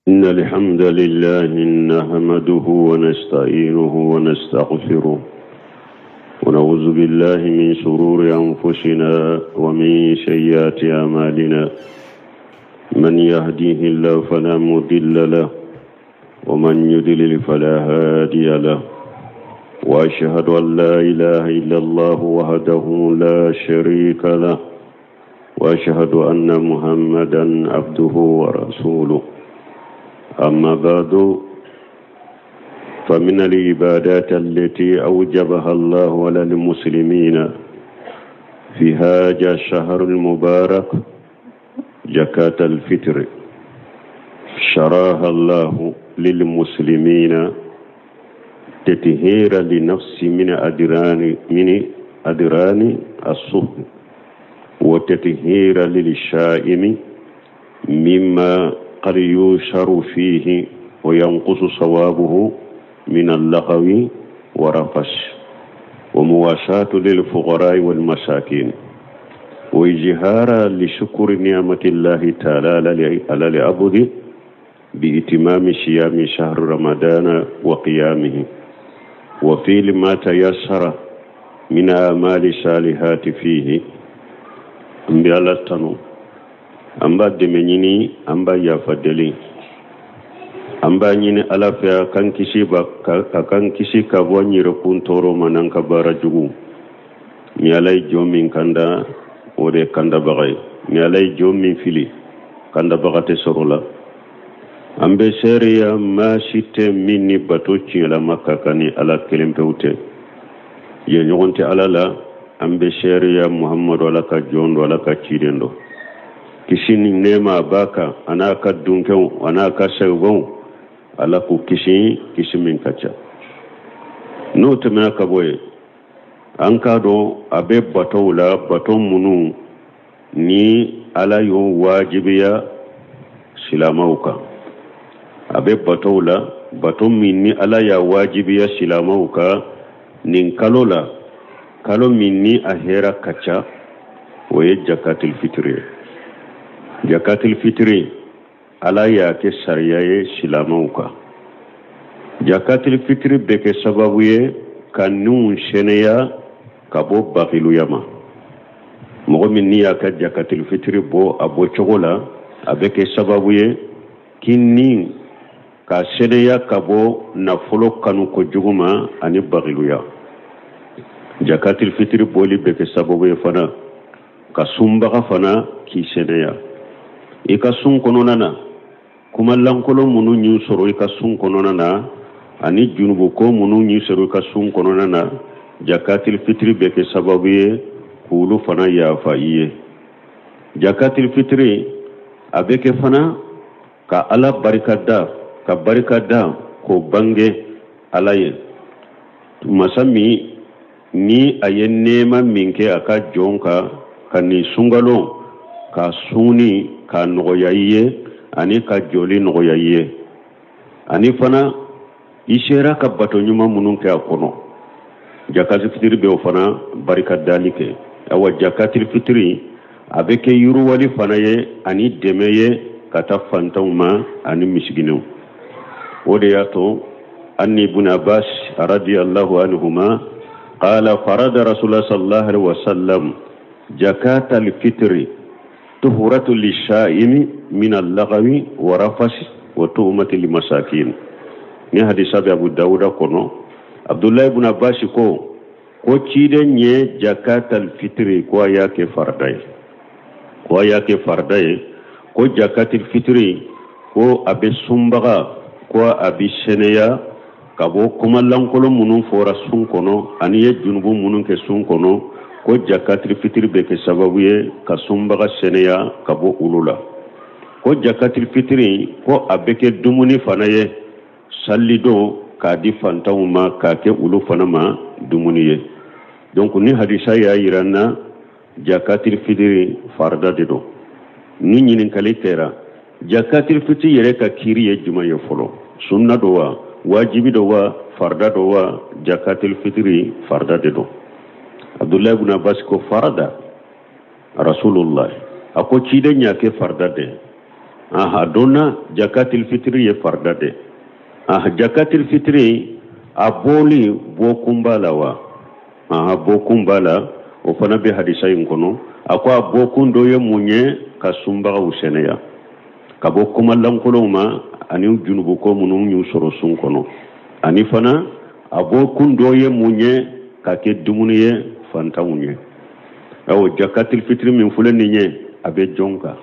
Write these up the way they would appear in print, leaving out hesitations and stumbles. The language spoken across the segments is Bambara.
إن الحمد لله نحمده ونستعينه ونستغفره ونعوذ بالله من شرور أنفسنا ومن سيئات أعمالنا. من يهديه الله فلا مضل له ومن يضلل فلا هادي له. وأشهد أن لا إله إلا الله وحده لا شريك له وأشهد أن محمدا عبده ورسوله. أما بعد، فمن العبادات التي أوجبها الله على المسلمين في هذا الشهر المبارك زكاة الفطر، شراها الله للمسلمين تطهيرا لنفس من أدران الصهر، وتطهيرا للشائم مما قد يشر فيه وينقص صوابه من اللغو ورفش، ومواساة للفقراء والمساكين، وإظهارا لشكر نعمة الله تعالى على العبد بإتمام صيام شهر رمضان وقيامه وفعل ما تيسر من أعمال صالحات فيه. An bɛ Ala tanu, an b'a dɛmɛ ɲini, an b'a yafa deli, an b'a ɲini Ala fɛ a k'an kisi, a k'an kisi ka bɔ n yɛrɛkun tɔɔrɔ ma n'an ka baara jugu. Ni Ala ye jɔn min kanda, o de ye kandabaga ye. Ni Ala ye jɔn min fili, kandabaga tɛ sɔrɔ la. An bɛ seereya maa si tɛ min ni bato tiɲɛlama ka kan ni Ala kelen pewu tɛ, ɲɔgɔn tɛ Ala la. An bɛ seereya Muhamadu Ala ka jɔn don, Ala ka ciden don. Kisi ni nɛɛma a b'a kan, a n'a ka dunkɛw, a n'a ka sɛgɛnw. Ala k'u kisi, kisi min ka ca. N'o tɛmɛna ka bɔ yen, an k'a dɔn a bɛ batow la, bato minnu ni Ala y'o wajibiya silamaw kan. A bɛ batow la, bato min ni Ala y'a wajibiya silamaw kan nin kalo la, kalo min ni a hɛra ka ca, o ye jakatil fitiri ye. Jakatil fitiri, Ala y'a kɛ sariya ye silamaw kan. Jakatil fitiri bɛ kɛ sababu ye ka niw sɛnɛya ka bɔ bakiluya ma. Mɔgɔ min n'i y'a ka jakatil fitiri bɔ a bɔ cogo la, a bɛ kɛ sababu ye k'i ni ka sɛnɛya ka bɔ nafolo kanu kojugu ma ani bakiluya. Jakatil fitiri bɔli bɛ kɛ sababu ye fana ka sunbaga fana k'i sɛnɛya i ka sun kɔnɔna na. Kuma lankolon minnu y'u sɔrɔ i ka sun kɔnɔna na ani junubuko minnu y'u sɔrɔ i ka sun kɔnɔna na, jakatil fitiri bɛ kɛ sababu ye k'olu fana yafa i ye. Jakatil fitiri a bɛ kɛ fana ka Ala barika da, ka barika da k'o bange Ala ye, masa min ni a ye nɛɛma min kɛ a ka jɔn kan ka nin sunkalo ka sunni k'a nɔgɔya i ye ani ka jɔli nɔgɔya i ye, ani fana i sera ka bato ɲuman minnu kɛ a kɔnɔ. Jakati fitiri bɛ o fana barika dali kɛ. Awa, jakati fitiri a bɛ kɛ yiriwali fana ye ani dɛmɛ ye ka taa fantanw ma ani misiginɛw. O de y'a to عن ابن عباس رضي الله عنهما قال: فرض رسول الله صلى الله عليه وسلم زكاة الفطر طهرة للصائم من اللغو ورفث وطعمة للمساكين. Ni hadisa bɛ Abu Dawuda kɔnɔ. Abdullahi ibn Abbas ko ciden ye jakatal fitiri ko a y'a kɛ farida ye, ko a y'a kɛ farida ye, ko jakatil fitiri ko a bɛ sunbaga, ko a bɛ sɛnɛya ka bɔ kuma lankolon minnu fɔra sun kɔnɔ ani ye junubu minnu kɛ sun kɔnɔ, ko jakatil fitiri bɛ kɛ sababu ye ka sunbaga sɛnɛya ka bɔ olu la, ko jakatil fitiri ko a bɛ kɛ dumuni fana ye salidon k'a di fantanw ma, k'a kɛ olu fana ma dumuni ye. Donc ni hadisa y'a yira n na jakatil fitiri farida de don. Ni ɲininkali kɛra, jakatil fitiri yɛrɛ ka kiiri ye jumɛn ye fɔlɔ? Sunna don wa, wajibi don wa, farida don wa? Jakatil fitiri farida de don. Abdullahi ibn Abbas ko farada rasulullah, a ko ciden y'a kɛ farida de. Aha, donna jakatil fitiri ye farida de. Aha, jakatil fitiri a bɔli bɔkun b'a la wa? Aha, bɔkun b'a la, o fana bɛ hadisa in kɔnɔ. A ko a bɔkun dɔ ye mun ye? Ka sunbagaw sɛnɛya ka bɔ kuma lankolonw ma ani junubuko minnu y'u sɔrɔ sun kɔnɔ. Ani fana a bɔkun dɔ ye mun ye? Ka kɛ dumuni ye fantanw ye. Awo, jakatil fitiri min filɛ nin ye, a bɛ jɔn kan?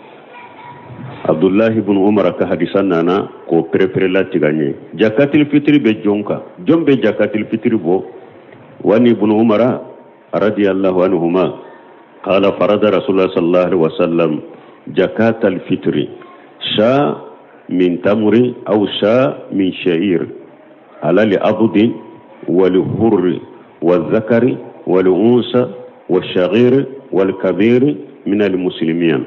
Abdullahi ibn Umar ka hadisa nana k'o pereperelatigɛ an ye. Jakatil fitiri bɛ jɔn kan? Jɔn bɛ jakatil fitiri bɔ? Wa an ibn Umar radiyallahu anhuma qala farada rasulullah sallallahu alaihi wasallam jakatal fitri sa min tamri aw sa min sha'ir ala li abdin wal hurri wal zakari wal unsa wal shaghir wal kabir min al muslimin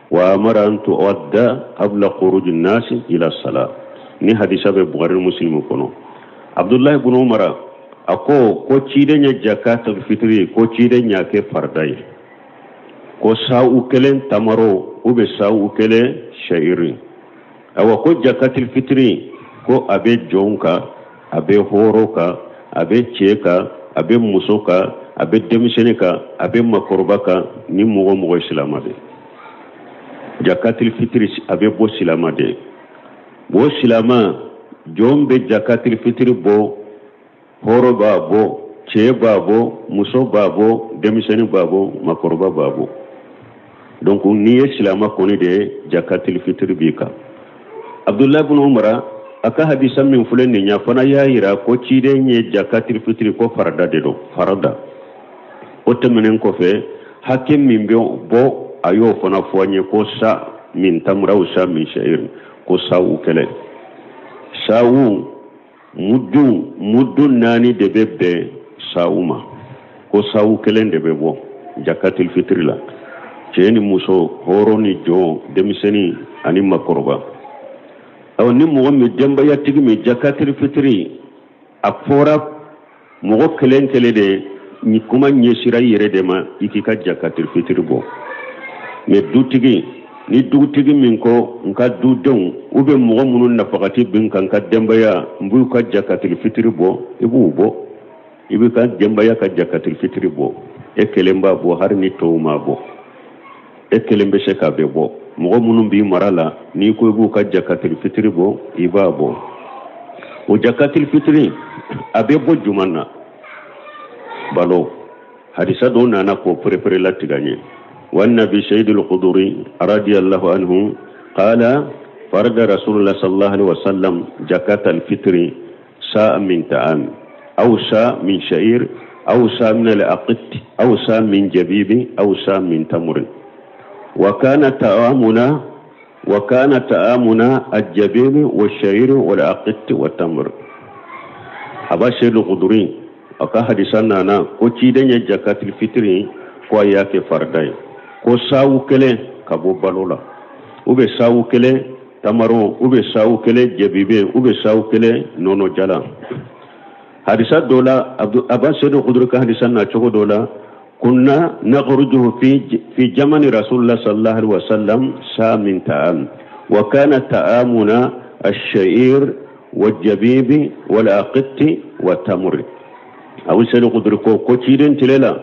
wa amara an tuadda qabla khuruj an-nas ila salat. Ni hadisa bɛ Bukhari Muslim kɔnɔ. Abdullahi ibn Umar a ko ko ciden ye jakatul fitiri, ko ciden y'a kɛ farida ye, ko sa'u kelen tamaro ou bien sa'u kelen sha'iri. Awa, ko jakatul fitiri ko a bɛ jɔn kan, a bɛ hɔrɔn kan, a bɛ cɛ kan, a bɛ muso kan, a bɛ denmisɛnnin kan, a bɛ makɔrɔba kan, ni mɔgɔ mɔgɔ ye silama de. Jakatul fitiri a bɛ bɔ silama de. O silama jɔn bɛ jakatul fitiri bɔ, hɔrɔn b'a bɔ, cɛ b'a bɔ, muso b'a bɔ, denmisɛnnin b'a bɔ, makɔrɔba b'a bɔ. Donc n'i ye silama kɔni de ye, jakatul fitiri b'i kan. Abdullahi ibn Umar a ka hadisa min filɛ nin ye, a fana y'a yira ko ciden ye jakatul fitiri ko farada de don, farada. O tɛmɛnen kɔfɛ, hakɛ min bɛ bɔ, a y'o fana fɔ an ye, ko sa min tamra aw sa min sha'ir, ko sa'u kelen. Sa'u mudu 4 de bɛ bɛn sa'u ma, ko sa'u kelen de bɛ bɔ jakatul fitiri la. Cɛ ni muso, hɔrɔn ni jɔn, denmisɛnnin ani makɔrɔba. Awa, ni mɔgɔ min denbayatigi min jakatul fitiri a fɔra mɔgɔ kelen kelen de ni kuma ɲɛsira i yɛrɛ de ma, i k'i ka jakatul fitiri bɔ. Mais dutigi ni dugutigi min ko n ka dudenw ou bien mɔgɔ minnu nafagati bɛ n kan, n ka denbaya, n b'u ka jakatul fitiri bɔ, i b'u bɔ, i b'i ka denbaya ka jakatul fitiri bɔ. E kelen b'a bɔ, hali ni tɔw m'a bɔ, e kelen bɛ se k'a bɛɛ bɔ. Mɔgɔ minnu b'i mara la, n'i ko i b'u ka jakatul fitiri bɔ, i b'a bɔ. O jakatul fitiri a bɛ bɔ jumɛn na? Balo. Hadisa dɔw nana k'o perepere latigɛ an ye. Wa nabi Sayyid al-Khudri radiyallahu anhu qala farada rasulullah sallallahu alaihi wasallam jakat al-fitri sa min ta'am aw sa min sha'ir aw sa min al-aqit aw sa min jabibi aw sa min tamr. Wa kana ta'amuna wa kana ta'amuna al-jabib wal-sha'ir wal-aqit wa tamr. Aba Sayyid al-Khudri a ka hadisa nana ko ciden ye jakatul fitiri ko a y'a kɛ farida ye, ko sawu kelen ka bɔ balo la, ou bien sawu kelen tamaro, ou bien sawu kelen jabibe, ou bien sawu kelen nɔnɔ jalan. Hadisa dɔ la, Aba Sayyid al-Khudri ka hadisa na cogo dɔ la, kunna nakhrujuhu fi jamani rasulullah sallallahu alaihi wasallam sa min ta'am wa kana ta'amuna ash-sha'ir wal-jabibi wal-aqitti wa tamri. Abu Sayyid al-Khudri ko ciden tile la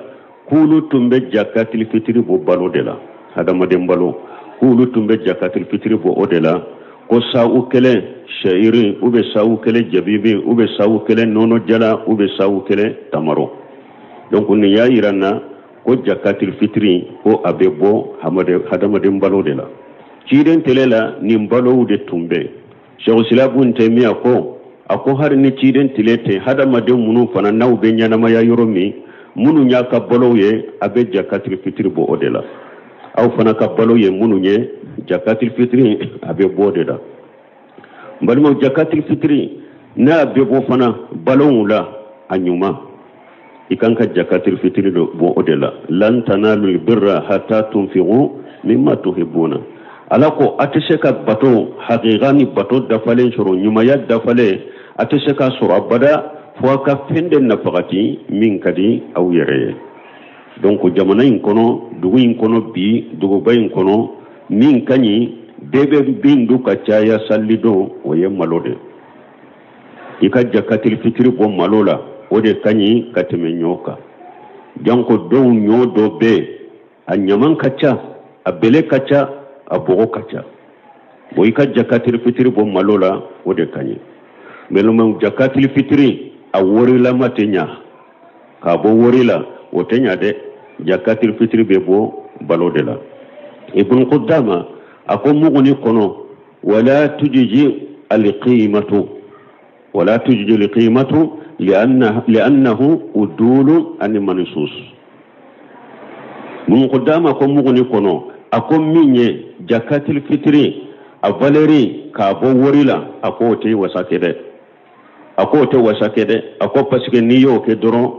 k'olu tun bɛ jakatil fitiri bɔ balo de la, hadamaden balo, k'olu tun bɛ jakatil fitiri bɔ o de la, ko sa'u kelen sha'iri, ou bien sa'u kelen jabibi, ou bien sa'u kelen nɔnɔ jala, ou bien sa'u kelen tamaro. Donc nin y'a yira n na ko jakatil fitiri ko a bɛ bɔ hadamaden balo de la. Ciden tile la nin balow de tun bɛ. Cheikh Islam Ibn Taymiyyah ko a ko hali ni ciden tile tɛ, hadamaden minnu fana n'aw bɛ ɲɛnamaya yɔrɔ min, minnu y'a ka balow ye, a bɛ jakatil fitiri bɔ o de la. Aw fana ka balo ye minnu ye, jakatil fitiri a bɛ bɔ o de la. N balimaw, jakatil fitiri n'a bɛ bɔ fana balow la, a ɲuman i kan ka jakatil fitiri bɔ o de la. Lan tanalu birra hatta tunfiqu mimma tuhibbuna. Ala ko a tɛ se ka bato hakika ni bato dafalen sɔrɔ, ɲumanya dafalen a tɛ se ka sɔrɔ abada fo a ka fɛn de nafagati min ka di aw yɛrɛ ye. Donc jamana in kɔnɔ, dugu in kɔnɔ bi, duguba in kɔnɔ, min ka ɲi Bɛɛ bɛ min dun ka caya salidon, o ye malo de. I ka jakatil fitiri bɔ malo la, o de ka ɲi ka tɛmɛ ɲɔ kan. Janko dɔw ɲɔ dɔ bɛ yen, a ɲaman ka ca, a bɛlɛ ka ca, a bɔgɔ ka ca. Bon, i ka jakatil fitiri bɔ malo la, o de ka ɲi. Mɛlɛmɛw, jakatil fitiri a warilama tɛ ɲa k'a bɔ wari la, o tɛ ɲa dɛ. Jakatil fitiri bɛ bɔ balo de la. Ibn Qudama a ko Muguni kɔnɔ: wala tujzi alqimatu, wala tujzi alqimatu li'annahu udulu an mansus. Ibn Qudama ko Muguni kɔnɔ, a ko min ye jakatil fitiri a valeur k'a bɔ wari la, a ko o tɛ wasa kɛ dɛ, a ko o tɛ wasa kɛ dɛ. A ko parce que n'i y'o kɛ dɔrɔn,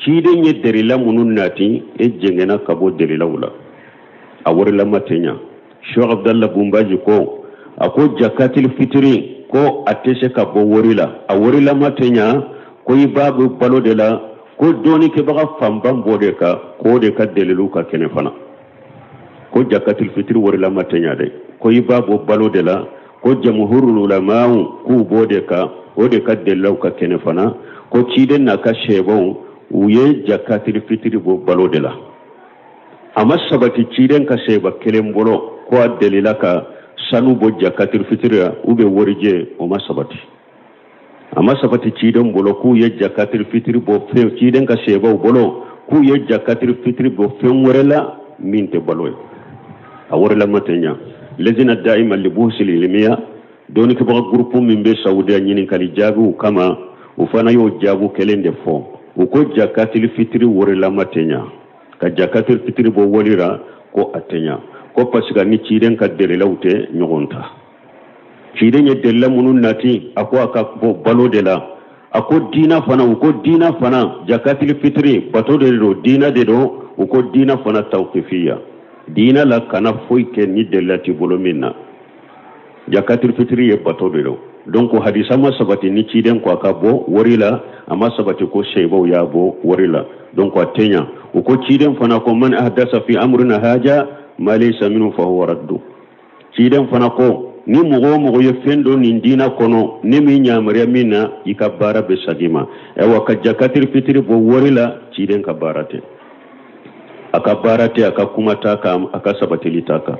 ciden ye delila minnu nati, e jɛngɛnna ka bɔ delilaw la, a warilama tɛ ɲa. Sheikh Abdallah Bumbaji ko, a ko jakatil fitiri, ko a tɛ se ka bɔ wari la, a warilama tɛ ɲa, ko i b'a bɔ balo de la. Ko dɔɔnikɛbaga fanba b'o de kan, k'o de ka delilu ka kɛnɛ fana. Ko jakatil fitiri warilama tɛ ɲa dɛ, ko i b'a bɔ balo de la. Ko jamuhurul ulamaw k'u b'o de kan, o de ka delilaw ka kɛnɛ fana. Ko ciden n'a ka sɛbɛnw, u ye jakatil fitiri bɔ balo de la. A ma sabati ciden ka sɛba kelen bolo ko a delila ka sanu bɔ jakatil fitiri la ou bien warijɛ, o ma sabati. A ma sabati ciden bolo k'u ye jakatil fitiri bɔ fɛn, ciden ka sɛbaw bolo k'u ye jakatil fitiri bɔ fɛn wɛrɛ la min tɛ balo ye, a warilama tɛ ɲa. Lejina Daima Libuhusil Ilmiya, dɔɔnikɛbaga gurupu min bɛ Saudiya ɲininkali jaabiw kama, u fana y'o jaabu kelen de fɔ. U ko jakatil fitiri warilama tɛ ɲa, ka jakatil fitiri bɔ wari la, ko a tɛ ɲa, ko parce que ni ciden ka delilaw tɛ ɲɔgɔn ta. Ciden ye delila minnu nati, a ko a ka bɔ balo de la. A ko diina fana, u ko diina fana, jakatil fitiri bato de don, diina de don. U ko diina fana tawqifiya, diina la kana foyi kɛ ni delila t'i bolo min na. Jakatil fitiri ye bato de don. Donc hadisa ma sabati ni ciden ko a ka bɔ wari la, a ma sabati ko sɛbaw y'a bɔ wari la, donc a tɛ ɲa. U ko ciden fana ko: man ahdasa fi amrina haja ma laysa minhu fa huwa raddu. Ciden fana ko ni mɔgɔ o mɔgɔ ye fɛn dɔ nin diina kɔnɔ ne min yamaruya min na, i ka baara bɛ sagi ma. Ayiwa, ka jakatil fitiri bɔ wari la, ciden ka baara tɛ, a ka baara tɛ, a ka kuma t'a kan, a ka sabatili t'a kan.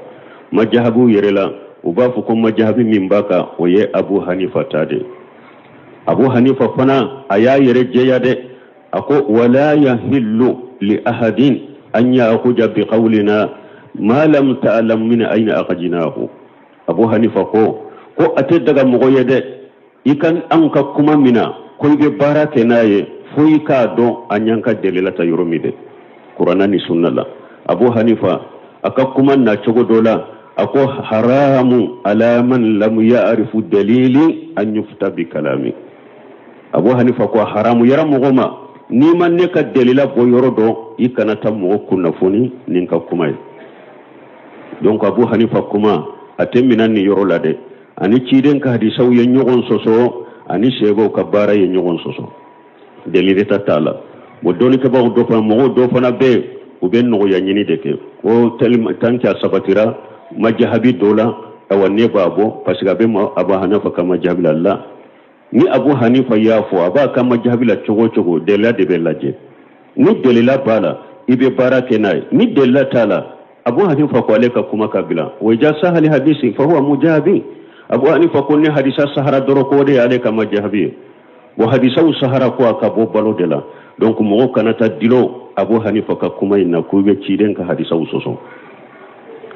Majahabiw yɛrɛ la, u b'a fɔ ko majahabi min b'a kan, o ye Abu Hanifa ta de. Abu Hanifa fana a y'a yɛrɛ jɛya dɛ. A ko: wala yahillu li ahadin an ya'khuja bi qawlina ma lam ta'lam min ayna akhajnahu. Abu Hanifa ko a tɛ daga mɔgɔ ye dɛ, i ka anw ka kuma min na ko i bɛ baara kɛ n'a ye, fo i k'a dɔn an y'an ka delila ta yɔrɔ min dɛ, Kuranna ni sunna la. Abu Hanifa a ka kuma na cogo dɔ la, a ko: haramu ala man lam ya'rifu dalili an yufta bi kalami. Abu Hanifa ko haramu yɛrɛ mɔgɔ ma, n'i ma ne ka delila bɔ yɔrɔ dɔn, i kana taa mɔgɔ kunnafoni ni n ka kuma ye. Donc Abu Hanifa kuma a tɛ minɛ nin yɔrɔ la dɛ. Ani ciden ka hadisaw ye ɲɔgɔn sɔsɔ, ani sɛbɛw ka baara ye ɲɔgɔn sɔsɔ, delili ta t'a la. Bon, dɔnnikɛbagaw dɔ fana, mɔgɔw dɔ fana bɛ yen, u bɛ nɔgɔya ɲini de kɛ, ko tant que a sabatira majahabi dɔ la, awa ne b'a bɔ parce que a bɛ Abu Hanifa ka majahabi la. La, ni Abu Hanifa y'a fɔ, a b'a ka majahabi la cogo o cogo, delila de bɛ lajɛ. Ni delila b'a la, i bɛ baara kɛ n'a ye. Ni delila t'a la, Abu Hanifa ko ale ka kuma ka bila: wa ja sahali hadisi fa huwa mujahabi. Abu Hanifa ko ni hadisa sahara dɔrɔn, ko o de y'ale ka majahabi ye. Wa hadisaw sahara ko a ka bɔ balo de la. Donc mɔgɔw kana taa dilo Abu Hanifa ka kuma in na ko i bɛ ciden ka hadisaw sɔsɔ,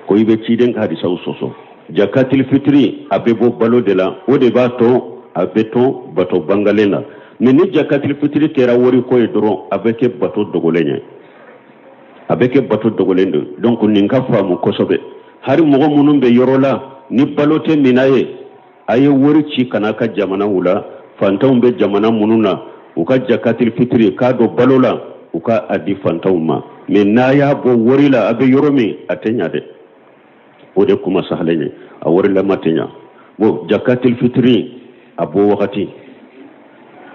ko i bɛ ciden ka hadisaw sɔsɔ. Jakatil fitiri a bɛ bɔ balo de la, o de b'a to a bɛ to bato bangalen la. Mais ni jakatil fitiri kɛra wari ko ye dɔrɔn, a bɛ kɛ bato dogolen ye, a bɛ kɛ bato dogolen don. Donc nin ka faamu kosɛbɛ. Hari mɔgɔ minnu bɛ yɔrɔ la ni balo tɛ mina ye, a ye wari ci ka n'a ka jamanaw la. Fantanw bɛ jamana minnu na, u ka jakatil fitiri k'a don balo la, u ka a di fantanw ma. Mais n'a y'a bɔ wari la, a bɛ yɔrɔ min, a tɛ ɲa dɛ. O de kuma sahalen ye, a warilama tɛ ɲa. Bon, jakatil fitiri a bɔ wagati,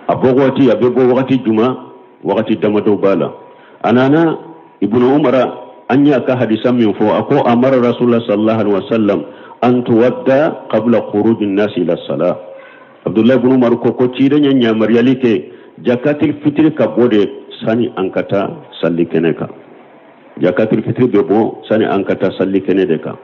a bɔ wagati, a bɛ bɔ wagati juma? Wagati damadɔ b'a la. A nana Ibnu Umara, an y'a ka hadisa min fɔ, a ko: amara Rasulullah sallallahu alaihi wasallam An tuwadda qabla khuruj an-nas ila salah. Abdullahi ibn Umar ko ko ciden ye yamaruyali kɛ jakatil fitiri ka bɔ de sani an ka taa salli kɛnɛ kan. Jakatil fitiri bɛ bɔ sani an ka taa salli kɛnɛ de kan.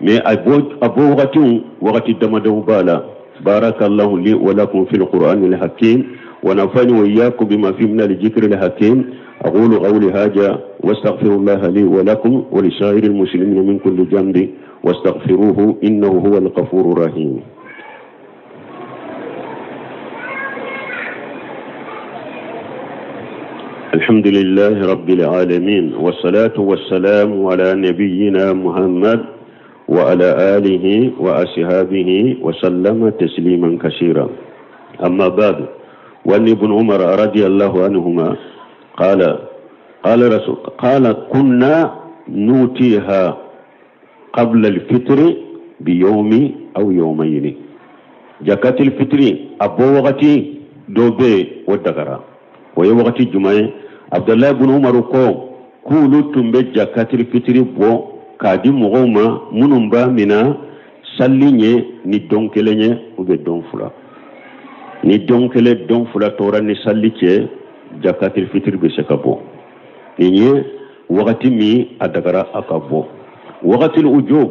Mais a bɔ wagatiw wagati damadɔw b'a la. Barakallahu li wa lakum fil qur'anil hakim wa nafani wa iyyakum bima fihi min al-dhikril hakim. Aqulu qawli hadha wa astaghfirullaha li wa lakum wa li sa'iril muslimina min kulli dhanbi wastaghfiruhu innahu huwal ghafurur rahim. الحمد لله رب العالمين والصلاة والسلام على نبينا محمد وعلى آله وأصحابه وسلم تسليما كثيرا. أما بعد، وأن ابن عمر رضي الله عنهما قال قال رسول قال كنا نؤتيها قبل الفطر بيوم أو يومين. جكات الفطر أبو وقتي دوبي ودغرا وهي وقتي جمعة. عبد الله بن عمر ko k'olu tun bɛ jakatil fitiri bɔ k'a di mɔgɔw ma minnu b'a mina salli ɲɛ ni don kelen ye ou bien don fila. Ni don kelen don fila tora ni salli cɛ, jakatil fitiri bɛ se ka bɔ. Nin ye wagati min a dagara a ka bɔ. Wagati ujub,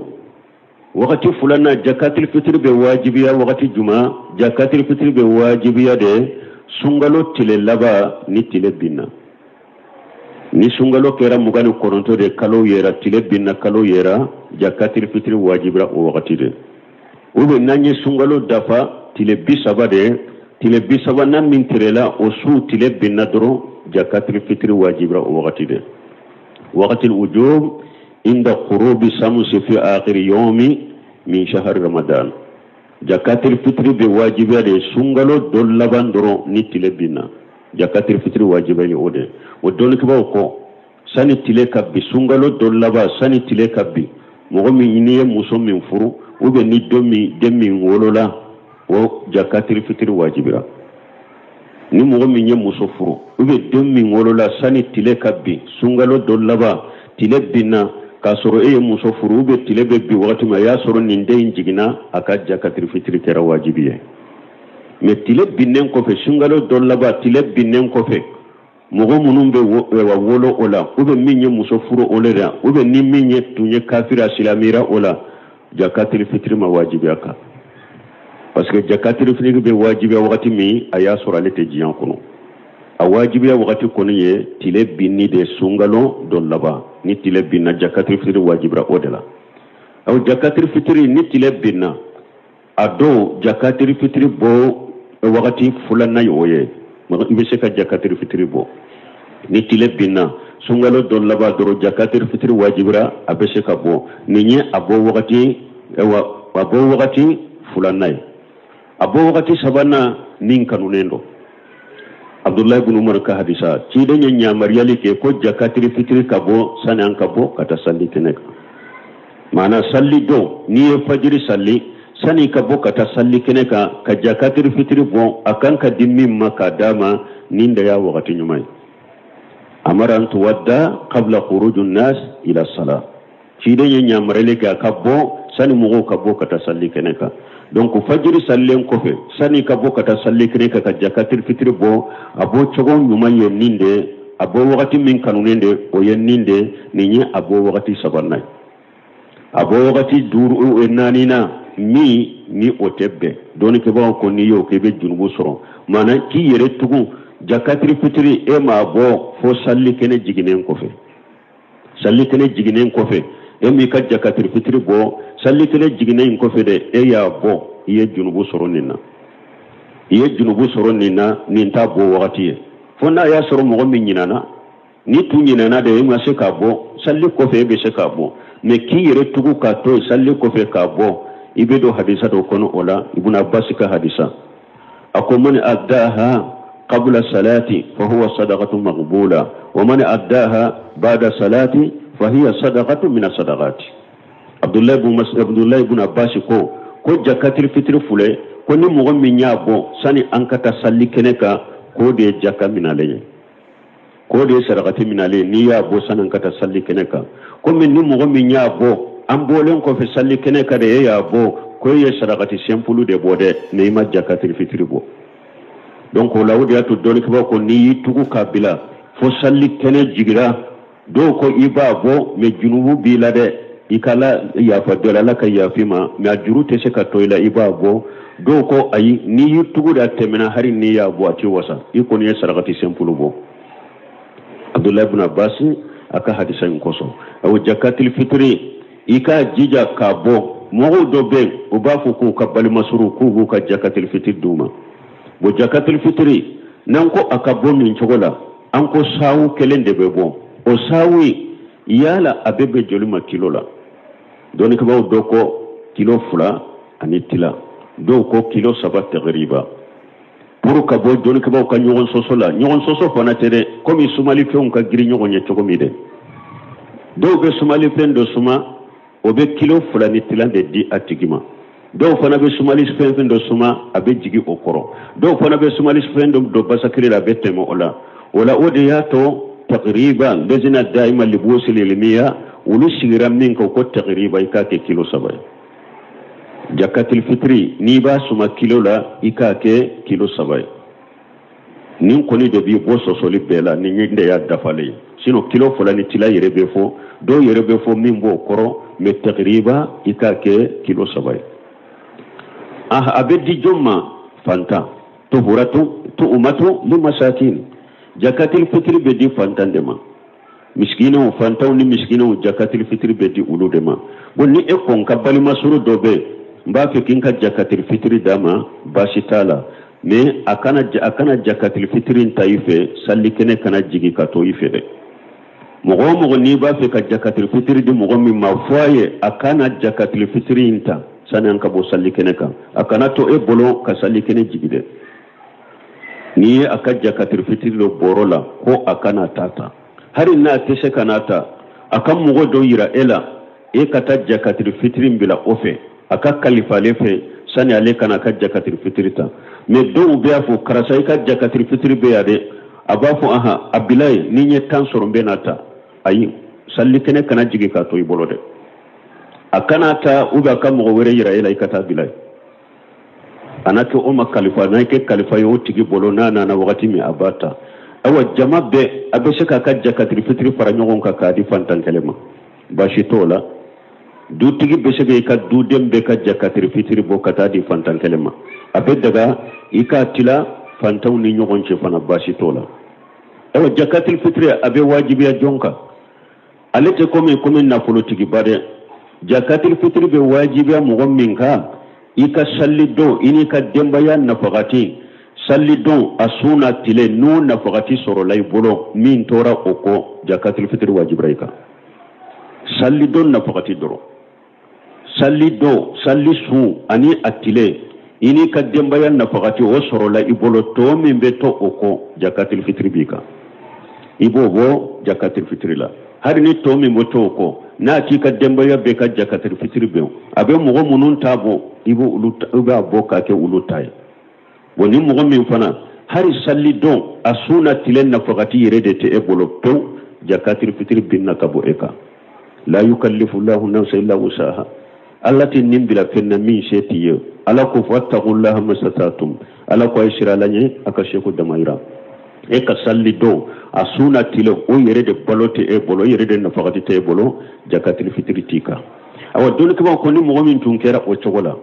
wagati filanan jakatil fitiri bɛ wajibiya wagati juma? Jakatil fitiri bɛ wajibiya de sunkalo tile laban ni tile binna. Ni sunkalo kɛra 29 de kalo yera, tile binna kalo yera, jakatil fitiri wajibira o wagati de. Ou bien n'an ye sunkalo dafa tile 30 de, tile 30nan min tirela o su tile binna dɔrɔn, jakatil fitiri wajibira o wagati de. Wagati ujub inda khurubi samsi fi akhir yawmi min shahr ramadan. Jakatil fitiri bɛ wajibiya de sunkalo dɔ laban dɔrɔn ni tile binna. Jakatil fitiri wajibiya o de. O dɔnnikɛbaaw kɔ sani tile ka bi, sunkalo dɔ laban sani tile ka bi, mɔgɔ min n'i ye muso min furu ou bien ni don min den min wolola, o jakatil fitiri wajibira. Ni mɔgɔ min ye muso furu ou bien den min wolola sani tile ka bi, sunkalo dɔ laban tile binna k'a sɔrɔ e ye muso furu ou bien tile bɛ bi wagati min a y'a sɔrɔ nin den in jiginna, a ka jakatil fitiri kɛra wajibi ye. Mais tile binnen kɔfɛ, sunkalo dɔ laban tile binnen kɔfɛ, mɔgɔ minnu bɛ wolo o la ou bien min ye muso furu o la ou bien ni min ye tun ye kafiri a silamɛra o la, jakatil fitiri ma wajibiya kan. Parce que jakatil fitiri bɛ wajibiya wagati min a y'a sɔrɔ ale tɛ diɲɛ kɔnɔ. A wajibiya wagati kɔni ye tile binni de sunkalo dɔ laban. Ni tile binna, jakatil fitiri wajibira o de la. Aw jakatil fitiri ni tile binna, a dɔw jakatil fitiri bɔ wagati filanan ye o ye. I bɛ se ka jakatil fitiri bɔ ni tile binna sunkalo dɔ laban dɔrɔn, jakatil fitiri wajibira, a bɛ se ka bɔ. Nin ye a bɔ wagati, a bɔ wagati filanan ye. A bɔ wagati sabanan min kanunen don, Abdullahi ibn Umar ka hadisa, ciden ye yamaruyali kɛ ko jakatil fitiri ka bɔ sani an ka bɔ ka taa salli kɛnɛ kan. Maana salli don, n'i ye fajiri salli, sani ka bɔ ka taa salli kɛnɛ kan ka jakatil fitiri bɔ, a kan ka di min ma k'a d'a ma, nin de y'a wagati ɲuman ye. Amara an tuwadda qabla khuruj an-nas ila salah. Ciden ye yamaruyali kɛ a ka bɔ sani mɔgɔw ka bɔ ka taa salli kɛnɛ kan. Donc fajiri sallen kɔfɛ, sani ka bɔ ka taa salli kɛnɛ kan ka jakatil fitiri bɔ, a bɔ cogo ɲuman ye nin de, a bɔ wagati min kanunen de o ye nin de. Nin ye a bɔ wagati sabanan ye. A bɔ wagati duuru naaninan min ni o tɛ bɛn, dɔnnikɛbagaw ko n'i y'o kɛ i bɛ junubu sɔrɔ. Maana k'i yɛrɛ tugun jakatil fitiri e m'a bɔ fo salli kɛnɛ jiginnen kɔfɛ. Salli kɛnɛ jiginnen kɔfɛ e m'i ka jakatil fitiri bɔ, salli kɛnɛ jiginnen in kɔfɛ dɛ e y'a bɔ, i ye junubu sɔrɔ nin na. I ye junubu sɔrɔ nin na, nin t'a bɔ wagati ye. Fo n'a y'a sɔrɔ mɔgɔ min ɲinana, ni tun ɲinana de e ma se k'a bɔ, salli kɔfɛ e bɛ se k'a bɔ. Mais k'i yɛrɛ tugu k'a to yen salli kɔfɛ k'a bɔ, i bɛ don hadisa dɔ kɔnɔ o la, Ibn Abbas ka hadisa. A ko man addaha qabla salati fa huwa sadaqatu maqbula wa man addaha ba'da salati fa hiya sadaqatu min as-sadaqati. Abdullah ibn Mas'ud, Abdullah ibn Abbas ko ko jakatil fitiri filɛ, ko ni mɔgɔ min y'a bɔ sani an ka taa salli kɛnɛ kan, k'o de ye jaka minalen ye, k'o de ye sarakati minalen ye n'i y'a bɔ sani an ka taa salli kɛnɛ kan. Komi ni mɔgɔ min y'a bɔ An bɔlen kɔfɛ sali kɛnɛ kan de, e y'a bɔ ko e ye sarakati sɛnpulu de bɔ dɛ, mais i ma jakatili fitiri bɔ. Donc o la, o de y'a to dɔnnikɛbaaw ko n'i y'i tugu k'a bila fo sali kɛnɛ jigira, dɔw ko i b'a bɔ, mais junubu b'i la dɛ, i ka ala yafa dɔ la, ala ka yafa i ma, mais a juru tɛ se ka to i la, i b'a bɔ. Dɔw ko ayi, n'i y'i tugu de a tɛmɛna, hali n'i y'a bɔ a t'i wasa, i kɔni ye sarakati sɛnpulu bɔ. Abdulayi ibn Abbas a ka hadisa in kosɔn, awo jakatil fitiri, i k'a jija k'a bɔ. Mɔgɔw dɔ bɛ yen, u b'a fɔ k'u ka balimasuru k'u b'u ka jakatil fitiri d'u ma. Bon, jakatil fitiri, n'an ko a ka bɔ nin cogo la, an ko saawu kelen de bɛ bɔ. O saawu in, yala a bɛ bɛn joli ma kilo la? Dɔnnikɛbaaw dɔ ko kilo 2 ani tila, dɔw ko kilo 3 tagiriba. Pour ka bɔ dɔnnikɛbaaw ka ɲɔgɔn sɔsɔ la, ɲɔgɔn sɔsɔ fana tɛ dɛ, komi sumalifɛnw ka girin ɲɔgɔn ye cogo min dɛ. Dɔw bɛ sumalifɛn dɔ suma, o bɛ kilo 2 ni tila de di a tigi ma. Dɔw fana bɛ sumalifɛn fɛn dɔ suma, a bɛ jigin o kɔrɔ. Dɔw fana bɛ sumalifɛn dɔ don basakili la, a bɛ tɛmɛ o la. O la, o de y'a to tagiriba lajina daima libuhusil ilmiya, olu sigira min kan ko tagiriba, i k'a kɛ kilo 3 ye. Jakatil fitiri, n'i b'a suma kilo la, i k'a kɛ kilo 3 ye. Nin kɔni de b'i bɔ sɔsɔli bɛɛ la, nin de y'a dafalen ye. Sinon kilo 2 ni tila yɛrɛ bɛ fɔ, dɔw yɛrɛ bɛ fɔ min b'o kɔrɔ, mais tagiriba i k'a kɛ kilo 3 ye. A bɛ di jɔn ma? Fantan. Tuhuratu tu'umatu li masakin. Jakatil fitiri bɛ di fantan de ma. Misikinaw, fantanw ni misikinaw, jakatil fitiri bɛ di olu de ma. Bon, ni e ko n ka balimasuru dɔ bɛ yen, n b'a fɛ k'i ka jakatil fitiri d'a ma, baasi t'a la, mais a kana jakatil fitiri in ta i fɛ, sali kɛnɛ kana jigin ka to i fɛ dɛ. Mɔgɔ o mɔgɔ n'i b'a fɛ ka jakatil fitiri di mɔgɔ min ma, fɔ a ye a kana jakatil fitiri in ta sani an ka bɔ sali kɛnɛ kan. A kana to e bolo ka sali kɛnɛ jigin dɛ. N'i ye a ka jakatil fitiri dɔ bɔrɔ la, ko a kana ta, hali n'a tɛ se ka n'a ta, a ka mɔgɔ dɔ yira e la, e ka taa jakatiri fitiri bila o fɛ, a ka kalifa ale fɛ sani ale kana ka jakatiri fitiri ta. Mais dɔw bɛ a fɔ karisa, i ka jakatiri fitiri bɛ yan dɛ. A b'a fɔ ahan, a bila yen, ni n ye temps sɔrɔ n bɛ n'a ta. Ayi, sali kɛnɛ kana jigin k'a to i bolo dɛ. A kana ta, ou bien a ka mɔgɔ wɛrɛ yira e la, i ka taa bila yen. A n'a kɛ o ma kalifa, n'a kɛ kalifa ye o tigi bolo, n'a nana wagati min, a b'a ta. Ayiwa, jama bɛɛ a bɛ se k'a ka jakatiri fitiri fara ɲɔgɔn kan k'a di fantan kɛlɛ ma, baasi t'o la. Dutigi bɛ se k'i ka duden bɛɛ ka jakatiri fitiri bɔ ka taa di fantan kɛlɛ ma. A bɛ daga i k'a tila fantanw ni ɲɔgɔn cɛ fana, baasi t'o la. Ayiwa, jakatiri fitiri, a bɛ wajibiya jɔn kan? Ale tɛ komi nafolotigiba dɛ. Jakatiri fitiri bɛ wajibiya mɔgɔ min kan, i ka salidon, i n'i ka denbaya nafagati, salidon a sun n'a tile, n'o nafagati sɔrɔla i bolo, min tora o kɔ, jakatiri fitiri wajibira i kan. Salidon nafagati dɔrɔn, salidon, sali sun ani a tile, i n'i ka denbaya nafagati, o sɔrɔla i bolo, tɔ min bɛ to o kɔ, jakatiri fitiri b'i kan, i b'o bɔ jakatiri fitiri la. Hali ni tɔ min bɛ to o kɔ, n'a k'i ka denbaya bɛɛ ka jakatiri fitiri bɛn, a bɛ mɔgɔ minnu ta bɔ, i b'olu, i b'a bɔ k'a kɛ olu ta ye. Bon, ni mɔgɔ min fana, hali salidon a sun n'a tile nafagati yɛrɛ de tɛ e bolo pewu, jakatiri fitiri binna ka bɔ e kan. La yukallifu llahu nafsa illa wusaha. Ala tɛ nin bila fɛn na min se t'i ye. Ala ko fattaqullaha masatatum. Ala ko a ye siran Ala ɲɛ a ka seko damayira. E ka sali don a sun n'a tile, o yɛrɛ de balo tɛ e bolo, o yɛrɛ de nafagati tɛ e bolo, jakatiri fitiri t'i kan. Awa, dɔnnikɛbaaw ko ni mɔgɔ min tun kɛra o cogo la,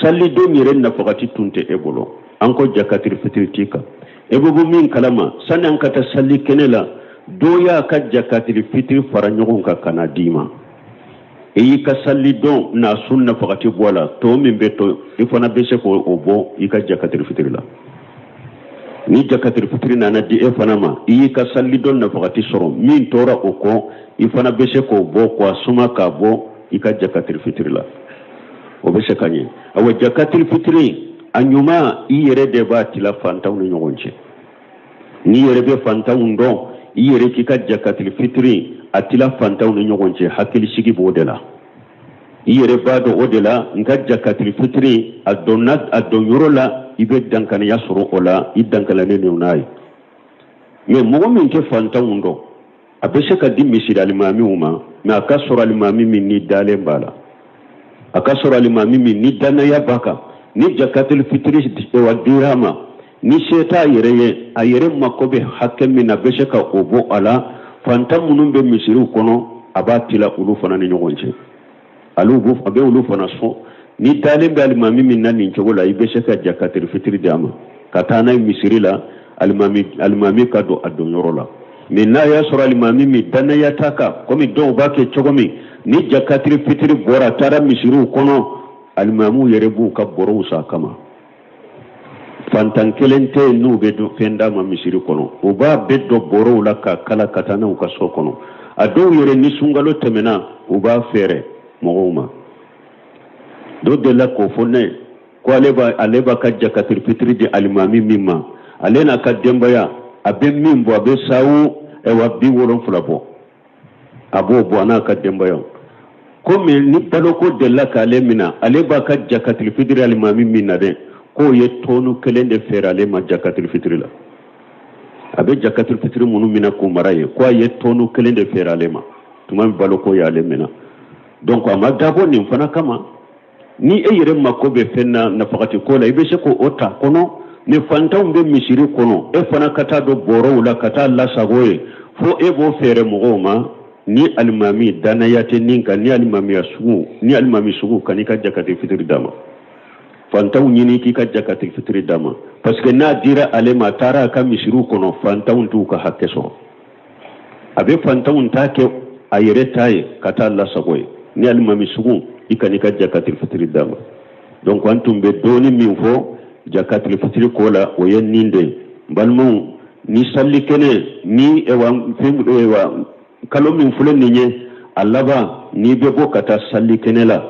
salidon yɛrɛ nafagati tun tɛ e bolo, an ko jakatiri fitiri t'i kan. E bɛ bɔ min kalama, sani an ka taa sali kɛnɛ la, dɔ y'a ka jakatiri fitiri fara ɲɔgɔn kan ka na d'i ma, i y'i ka salidon n'a sun nafagati bɔ a la, tɔ min bɛ to, i fana bɛ se k'o bɔ i ka jakatiri fitiri la. Ni jakatiri fitiri nana di e fana ma, i y'i ka salidon nafagati sɔrɔ, min tora o kɔ, i fana bɛ se k'o bɔ k'a suma k'a bɔ i ka jakatiri fitiri la, o bɛ se ka ɲɛ. Awa, jakatiri fitiri a ɲuman, i yɛrɛ de b'a tila fantanw ni ɲɔgɔn cɛ. N'i yɛrɛ bɛ fantanw dɔn, i yɛrɛ k'i ka jakatiri fitiri a tila fantanw ni ɲɔgɔn cɛ, hakilisigi b'o de la. I yɛrɛ b'a dɔn o de la n ka jakatiri fitiri a donna a don yɔrɔ la, i bɛ dankaniya sɔrɔ o la, i dankalanen don n'a ye. Mais mɔgɔ min tɛ fantanw dɔn A bɛ se ka di misiri alimamiw ma, mais a ka sɔrɔ alimami min ni dalen b'a la, a ka sɔrɔ alimami min ni dannaya b'a kan. Ni jakatul fitiri wa dira a ma, ni se t'a yɛrɛ ye, a yɛrɛ mako bɛ hakɛ min na, a bɛ se ka o bɔ a la. Fantan minnu bɛ misiriw kɔnɔ, a b'a tila olu fana ni ɲɔgɔn cɛ, alu a bɛ olu fana sɔn. Ni dalen bɛ alimami min na nin cogo la, i bɛ se ka jakatul fitiri di a ma ka taa n'a ye misiri la, alimami ka don a donyɔrɔ la. Mais n'a y'a sɔrɔ alimami min dannaya t'a kan, komi dɔw b'a kɛ cogo min, ni jakatiri fitiri bɔra, taara misiriw kɔnɔ, alimamiw yɛrɛ b'u ka bɔrɔw san kama. Fantan kelen tɛ yen n'u bɛ fɛn d'a ma misiri kɔnɔ, u b'a bɛɛ don bɔrɔw la ka kala ka taa n'u ka so kɔnɔ. A dɔw yɛrɛ, ni sunkalo tɛmɛna, u b'a feere mɔgɔw ma. Dɔ delila k'o fɔ ne ko ale b'a ka jakatiri fitiri di alimami min ma, ale n'a ka denbaya, a bɛ min bɔ, a bɛ sawu ɛwa 70 bɔ, a b'o bɔ a n'a ka denbaya. Komi ni baloko delila k'ale minɛ, ale b'a ka jakatiri fitiri alimami min na dɛ, k'o ye tɔnu kelen de feere ale ma jakatiri fitiri la. A bɛ jakatiri fitiri minnu minɛ k'u mara ye, ko a ye tɔnu kelen de feere ale ma tuma min baloko y'ale minɛ. Donc a ma dabɔ nin fana kama. Ni e yɛrɛ mako bɛ fɛn na nafakati ko la, i bɛ se k'o ta kɔnɔ. Ni fantanw bɛ misiri kɔnɔ, e fana ka taa don bɔrɔw la ka taa lasago ye fo e b'o feere mɔgɔw ma. Ni alimami dannaya tɛ nin kan, ni alimamiya sugu, ni alimami sugu, kan'i ka jakati fitiri d'a ma. Fantanw ɲini k'i ka jakati fitiri d'a ma, parce que n'a dira ale ma, a taara a ka misiriw kɔnɔ, fantanw t'u ka hakɛ sɔrɔ. A bɛ fantanw ta kɛ a yɛrɛ ta ye ka taa lasago ye. Ni alimami sugu, i kan'i ka jakati fitiri d'a ma. Donc an tun bɛ dɔɔni min fɔ jakati fitiri ko la, o ye nin de ye. N balimaw, ni sali kɛnɛ ni ɛwa fɛn ɛwa kalo min filɛ nin ye, a laban, n'i bɛ bɔ ka taa sali kɛnɛ la,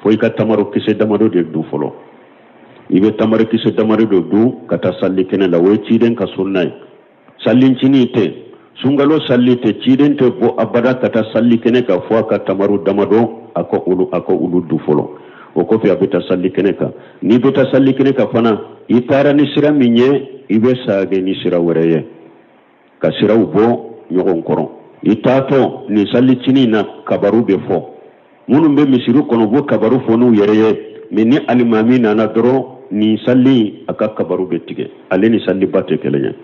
fo i ka tamaro kisɛ damadɔ de dun fɔlɔ. I bɛ tamaro kisɛ damadɔ de dun ka taa sali kɛnɛ la, o ye ciden ka sunna ye. Salincinin tɛ, sunkalo sali tɛ, ciden tɛ bɔ abada ka taa sali kɛnɛ kan fo a ka tamaro damadɔ, a ka olu dun fɔlɔ. O kɔfɛ, a bɛ taa sali kɛnɛ kan. N'i bɛ taa sali kɛnɛ kan fana, i taara ni sira min ye, i bɛ sage ni sira wɛrɛ ye ka siraw bɔ ɲɔgɔn kɔrɔ. I taatɔ nin salicinin na, kabaru bɛ fɔ. Minnu bɛ misiri kɔnɔ, u b'o kabaru fɔ n'u yɛrɛ ye. Mais ni alimami nana dɔrɔn, nin sali, a ka kabaru bɛ tigɛ, ale ni saliba tɛ kelen ye.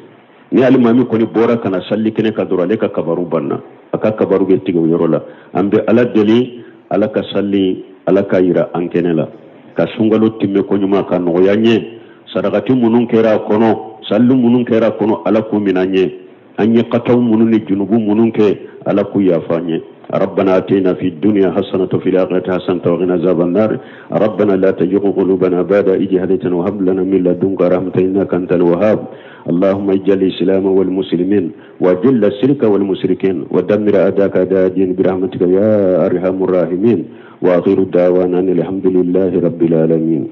Ni alimami kɔni bɔra ka na sali kɛnɛ kan dɔrɔn, ale ka kabaru banna, a ka kabaru bɛ tigɛ o yɔrɔ la. An bɛ Ala deli, Ala ka sali, Ala ka yira an kɛnɛ la, ka sunkalo timmɛ koɲuman ka nɔgɔya n ye. Sarakati minnu kɛra a kɔnɔ, sali minnu kɛra a kɔnɔ, Ala k'u minɛ an ye. An ye kataw minnu ni junubu minnu kɛ, Ala k'u yafa an ye. ربنا اتنا في الدنيا حسنة وفي الآخرة حسنة وقنا عذاب النار. ربنا لا تزغ قلوبنا بعد إذ هديتنا وهب لنا من لدنك رحمة إنك أنت الوهاب. اللهم اجعل الإسلام والمسلمين، وأذل الشرك والمشركين، ودمر أعداءك أعداء الدين برحمتك يا أرحم الراحمين. وآخر دعوانا أن الحمد لله رب العالمين.